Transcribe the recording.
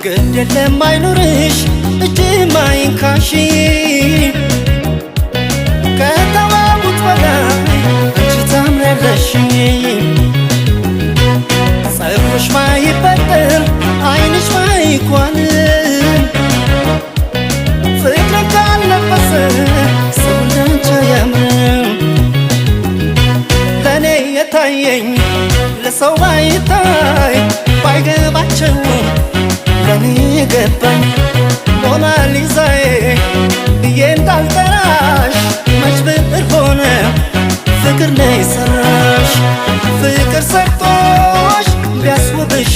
ግድ የለም አይኑርሽ እጅም አይንካሽ፣ ከተዋቡት በላይ አንቺ ታምሪያለሽ። ፀጉርሽ ማይበጠር፣ አይንሽ ማይኳል፣ ፍቅርን ካልለበሰ ሰው እንዳንቺ አያምርም። ለእኔ የታየኝ ለሰው ባይታይ፣ ባይገባቸውም ለእኔ ገባኝ። ሞናሊዛዬ ብዬ እንዳልጠራሽ መች ብዕር ሆነ፣ ፍቅር ነው የሰራሽ። ፍቅር ሰርቶሽ ቢያስውብሽ